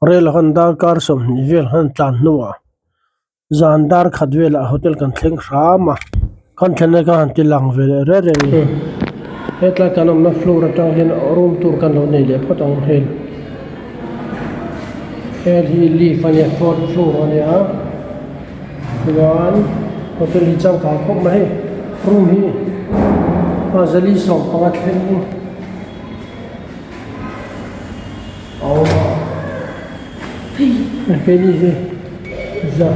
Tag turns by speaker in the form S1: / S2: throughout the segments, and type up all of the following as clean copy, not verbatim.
S1: Rel ah khan darkar sawmhnih vel khan tlan hnuah zan dar khat velah hotel kan thleng hram a kan thlenna kha han ti lang ve leh reng reng a ni hetlai kan awmna floor atang hian room tour kan lo nei leh phawt ang hei hel hi lift a nia fourth floor a nia chuan hotel hi changkang khawp mai hei room hi a zali sawmpanga thleng a awm a keini hi za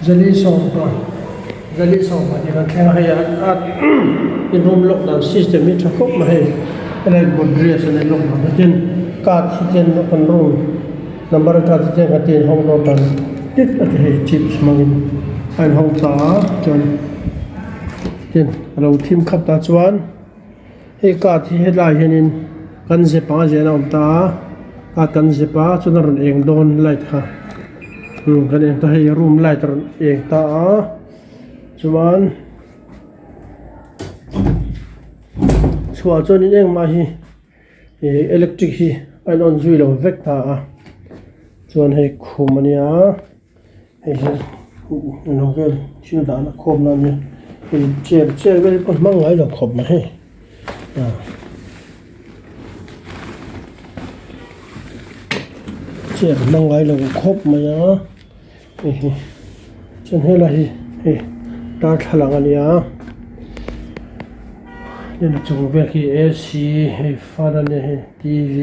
S1: zali sawmpa zali sawmpa tih kan thleng a hei a in room lock dan system hi tha khawp mai hei helai godrej a nei lock dan te tin card hi ten kan room number card hi ten kan ti inhawng dawn tan tit a ti hei chips hmangin a inhawng ta a chuan tin a lo thim khat ta chuan. Hei card hi helai hianin kan zep ang a ziahna a awm ta a card kan zep a chuan a rawn eng dawn light kha umm kan eng ta hei room light a rawn eng ta a chuan chhuah chuanin engmah hi ih electric hi a in on zui lo vek ta a chuan hei khum a nia. Hei hi eng vel thil dahna khawmna a nia hei chair chair vel pawh hmang ngai lo khawp mai hei ah chair hmang ngai lo khawp mai a hei hi chuan helai hi hei darthlalang a nia hemi chung vel khi ac hei fan a nia hei t v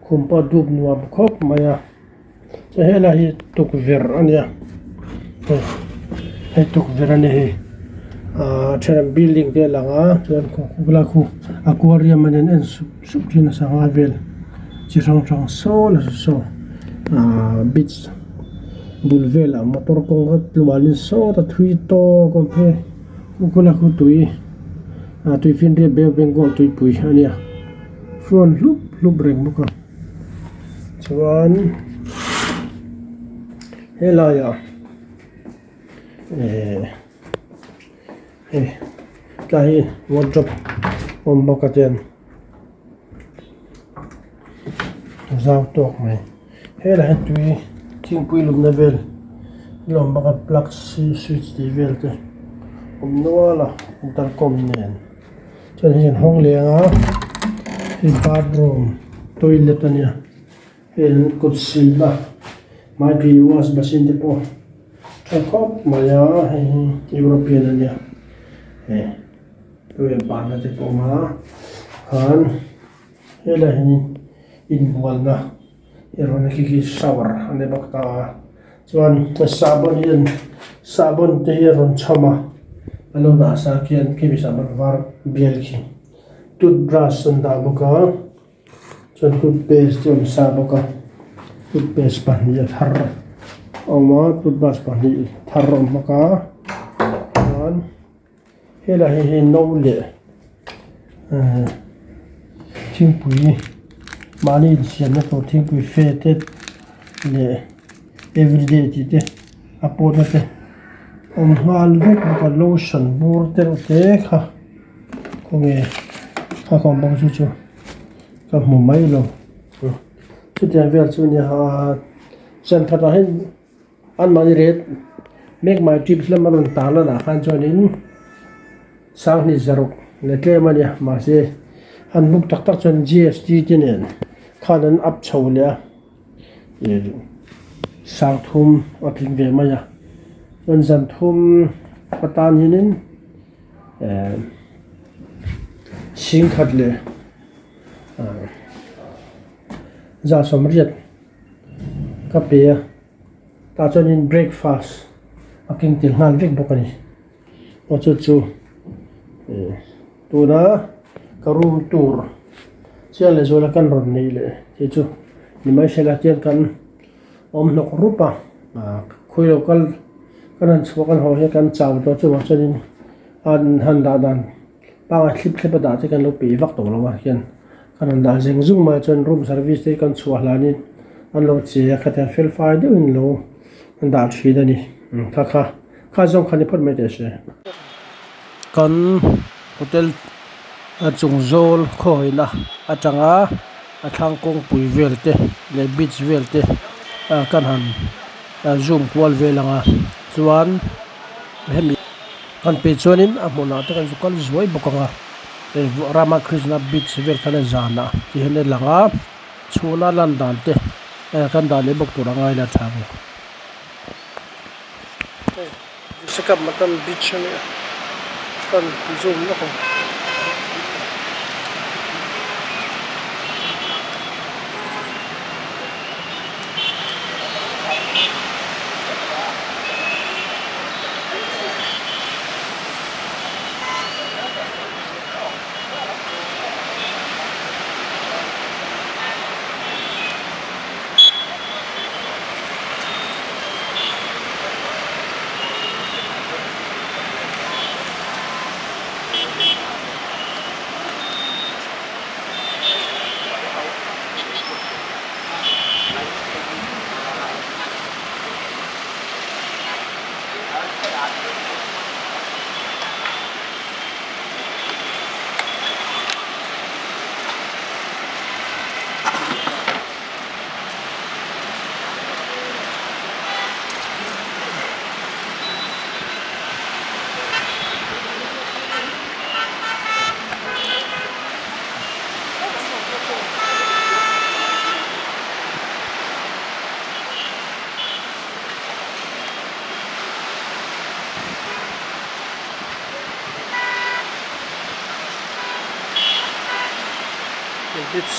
S1: khum pawh a dup nuam khawp mai a. Chuan helai hi tukverh a nia hei hei tukverh a ni hei ahh then building te a lang a chuan khulai khu aquarium a nia an en sup sup thin a sangha vel chi hrang hrang saw la saw ahh beach bul velah motor kawng kha tluanin sawta thui tawk a awm phei a khulai khu tui ah tuifinriat bay of bengal tuipui a nia front hlup hlup reng bawk a. Chuan helaiah ehh hei tlai hi wardrobe a awm bawk a chuan zau tawk mai helai hi tui thingpui lumna vel a awm bawk a plug switch tih vel te awm nual a intercom nen. Chuan hei an hawng leng a hei bathroom toilet a nia hei an kut silna hmaipui wash basin te pawh tha khawp mai a hei hi european a nia hei towel bahna te pawh a awm a khan helaiah hian inbualna erawh khi khi shower a ni bawk ta a chuan sahbawn hian sahbawn te hi a rawn chhawm a a lo dah sa khian khimi sahbawn var bial khi toothbrush an dah bawk a chuan toothpaste te a awm sa bawk a toothpaste pahnih a thar a awm a toothbrush pahnih thar a awm bawk a chuan. Helai hi hei no leh ehh thingpui mahni insiamna tur thingpui fe te leh everyday tih te a pawtna te awm nghal vek bawk a lotion bur te reuh te kha khawnge kha ka awm bawk chu chu ka hmu mai lo chutiang vel chu a nia zan khatah hian. Anmahni ret Make my trips lama rawn tar lan ah khan chuanin sanghnih zaruk leh tlem a nia mahse an book tak tak chuan GST te nen khan an up chho leh a ih sang thum a tling ve mai a chuan zan thum atan hianin eh singkhat leh ah za sawmriat. Ka pe a tah chuanin breakfast a keng tel nghal vek bawk a ni aw chu chu ih tuna ka room tour chiang leh zuala kan rawn neih leh tih chu nimahsela tiang kan awm hnawk rup a ah khawi lo kal kan han chhuah kan haw hian kan chau tawh chuvang chuanin an han dah dan pangai thlip thlep a dah te kan lo peih vak tawh lo a hian. Kan han dah zeng zung mai chuan room service te hi kan chhuah hlanin an lo che a khatiang fel fai deuhin lo an dah thin a ni kha kha kha zawng kha ni phawt mai teh se. Kan hotel a chung zawl khawhaina atanga. A thlang kawngpui vel te leh beach vel te ah kan han zoom kual vel ang a chuan hemi kan peih chuanin a hmunah te kan zu kal zuai bawk ang a hei Ramakrishna beach vel khan a zanah ti hian a lang a chhuna lan dan te kan dah leh bawk tur a ngai la tha ve. Visakhapatnam beach a nia kan zoom lawk ang. Beach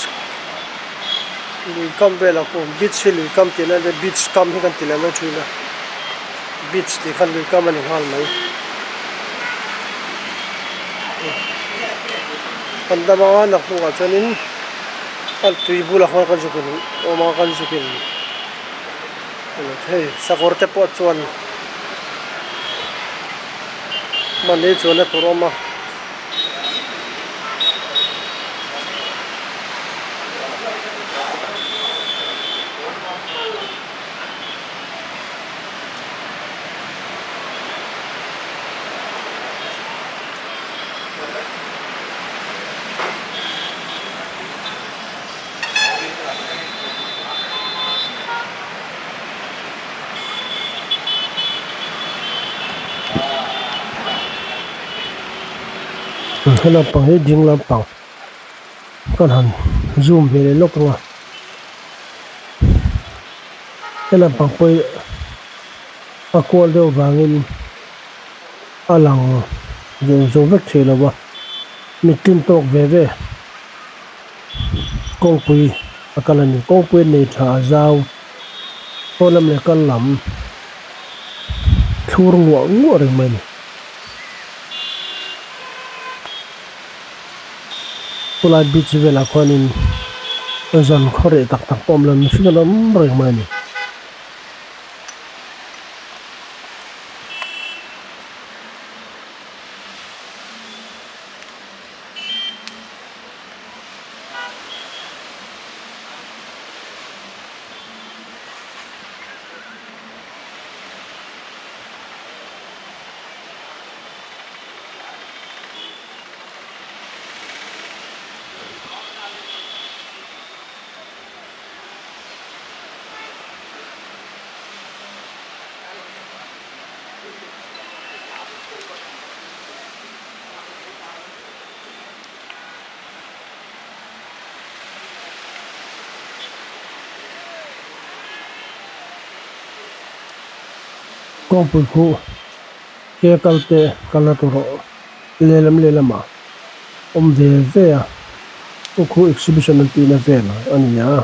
S1: lui kam velah pawh beach hi lui kam tih na ania beach kam hi kan ti leh mai thin a beach tih khan lui kam a ni nghal mai kan dam anga naktukah chuanin a tui bulah khan kan zuk in awm a kan zuk in hei sakawr te pawh chuan mahni chuanna tur a awm a. He lampang hi ding lampang kan han zoom ve leh lawk ang a he lampang pawh hi a kual deuh vangin a lang zo vek thei lo va mittlin tawk ve ve kawngpui a kal a ni kawngpui a nei tha a zau haw lam leh kal lam thlur nguah nguah reng mai a ni. Chulai beach velah khuanin zan khaw reh tak tak pawh a awm lo mihring an awm reng mai a ni. Kawngpui khuh ke kal te kalna tur lehlam lehlamah awm ve ve a, khu khu exhibition an tihna vel a ni a.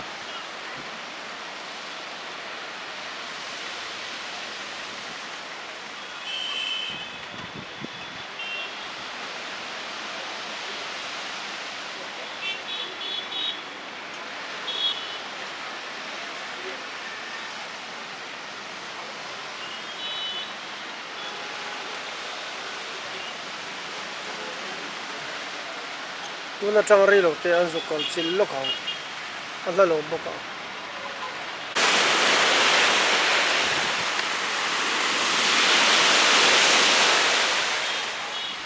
S1: Tun atang rei lo te an zuk kal chil lawk ang a hla lo bawk ang.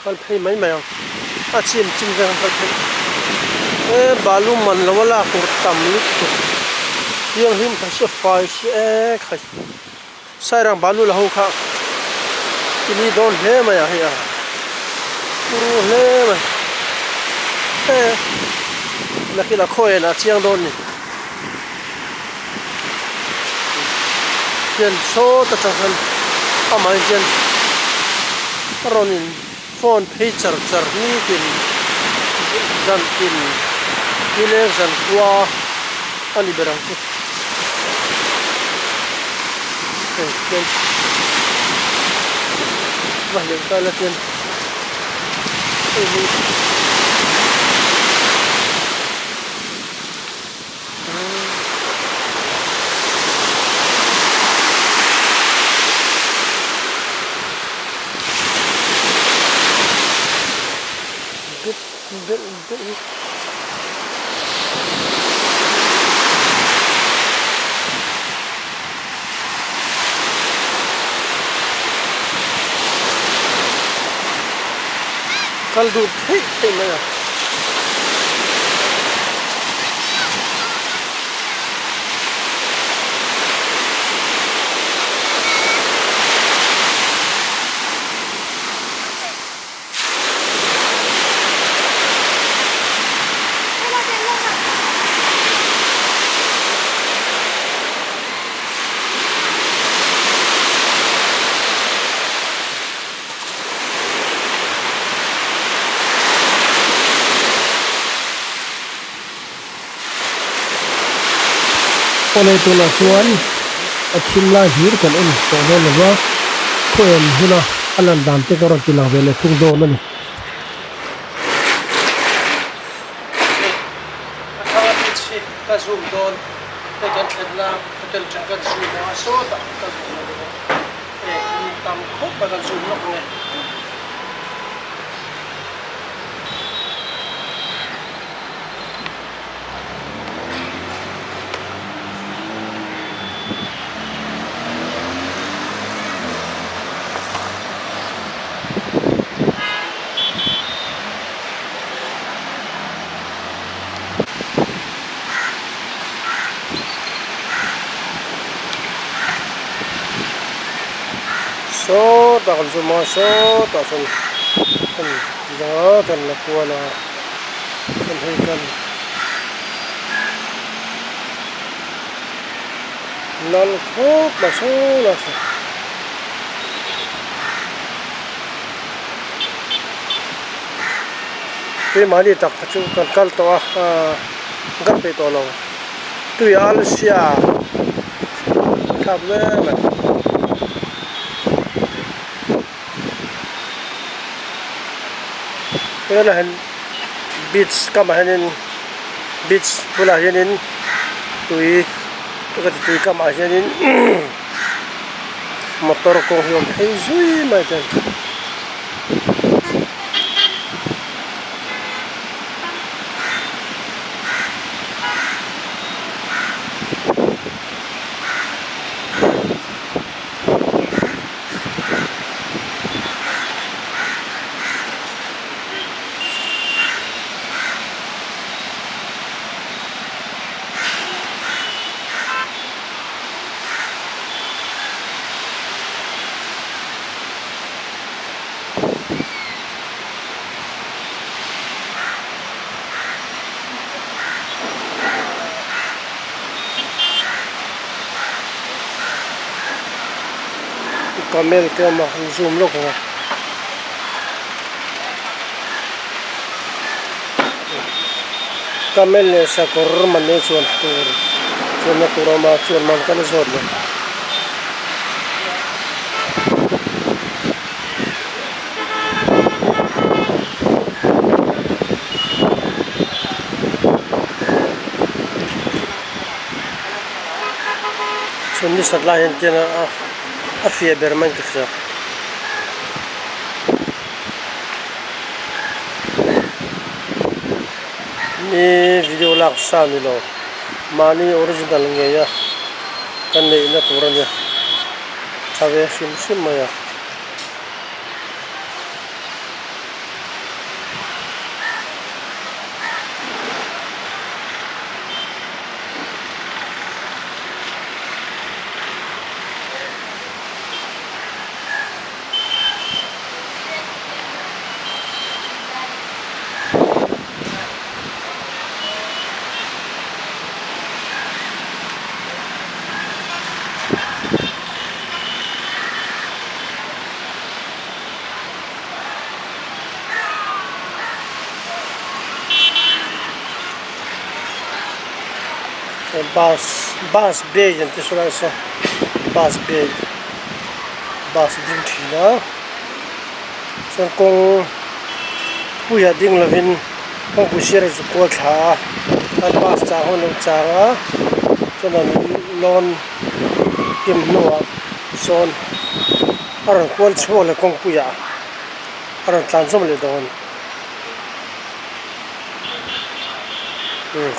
S1: Kal phei mai mai ang a chim chin vel an kal phei. E balu man lo a lak tur tam lutuk thianghlim tha sia fai sia e khai sairang balu la ho kha i ni dawn hle mai a hei a turu hle mai e nakin a khaw en ah chiang dawn ni hian sawt atang khan amah hian chuan a rawn in Phone phei char char nitin zan tin nileng zan khua a ni ber ang chu hei hian va hleuh ta ila chuan hei hi Kal duh theih theih mai a.
S2: Awle tunah chuan a thim lai hlir kan en tawh dawn lo va, khawiam huna a lan dan te ka rawn ti lang ve leh thung dawn a ni.
S1: A thanga beach hi ka zoom dawn hei kan thlenna hotel tang kan zoom a sawtah ka zoom lo bawk a hei mi tam khawp a kan zoom lawk ang e. Sawtah kan zoom a sawtah sawn kan za kan la kual a chuan hei kan lal khawp mai saw lai saw. Keimahni tak kha chu kan kal tawh a aaa kan peih tawh lo tui a alsia thlak mek mai. Tunah hian beach kamah hianin beach bulah hianin tui ka ti tui kamah hianin motor kawng hi a awm phei zui mai a. Camel te a awm a an zoom lawk ang a. Camel leh sakawr mahni chuan tur chuanna tur a awm a chuan man ka la zawt lo. Chhun ni sat lai hian tiang a a fiah ber mai ka hria. Ni video lak sa ni lo mahni original ngei a kan neihna tur a nia tha ve hrim hrim mai a. Bus bus bay an ti saw lai saw bus bay bus a ding thin a chuan kawng puiah ding lovin kawngpui sirah chu kual thla a an bus chang ho an lo chang a chuan an lawn kim hnuah sawn a rawn kual chhuak leh kawngpuiah a rawn tlan zawm leh dawn.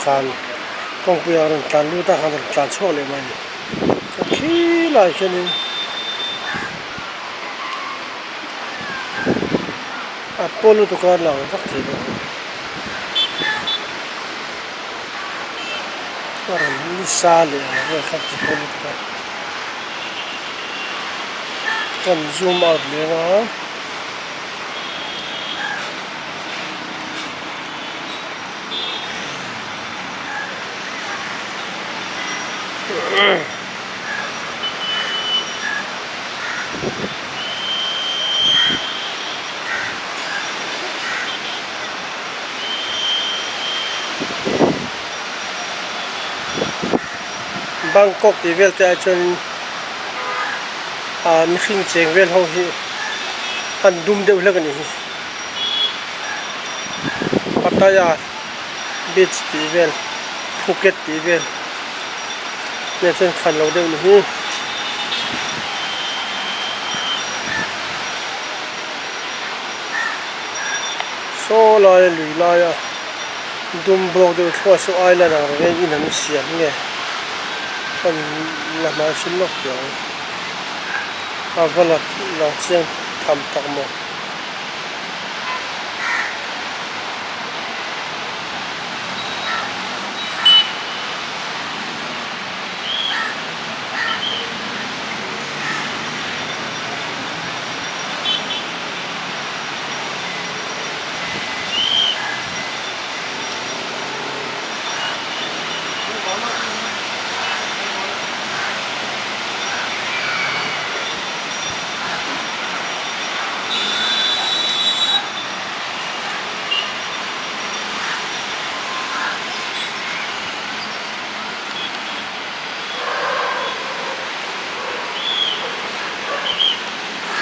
S1: Khan kawngpui ah a rawn tlan lut a khan a rawn tlan chhuak leh mai a ni chuan khi lai khianin a pawl lutuk a lang vak thei lo a rawn nisa leh ang vel kha ti pawl lutuk a kan zoom out leh ang a. Bangkok tih vel te ah chuanin ah mihring cheng vel ho hi an dum deuh hlek a ni hi. Pattaya beach tih vel Phuket tih vel nen chuan khan lo deuh ni hi. Saw laia lui laia dum bawk deuh thluah saw island ang reng in an siam nge an la hmai sin lawk tih ang a va la lang chiang tham tak maw.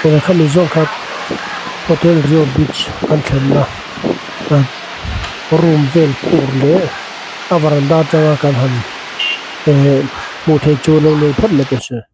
S1: Tuna khami zawng kha hotel rio beach an thlenna room vel tur leh a varanda atanga kan han eh hmuh theih chu lo nei phawt mai teh se.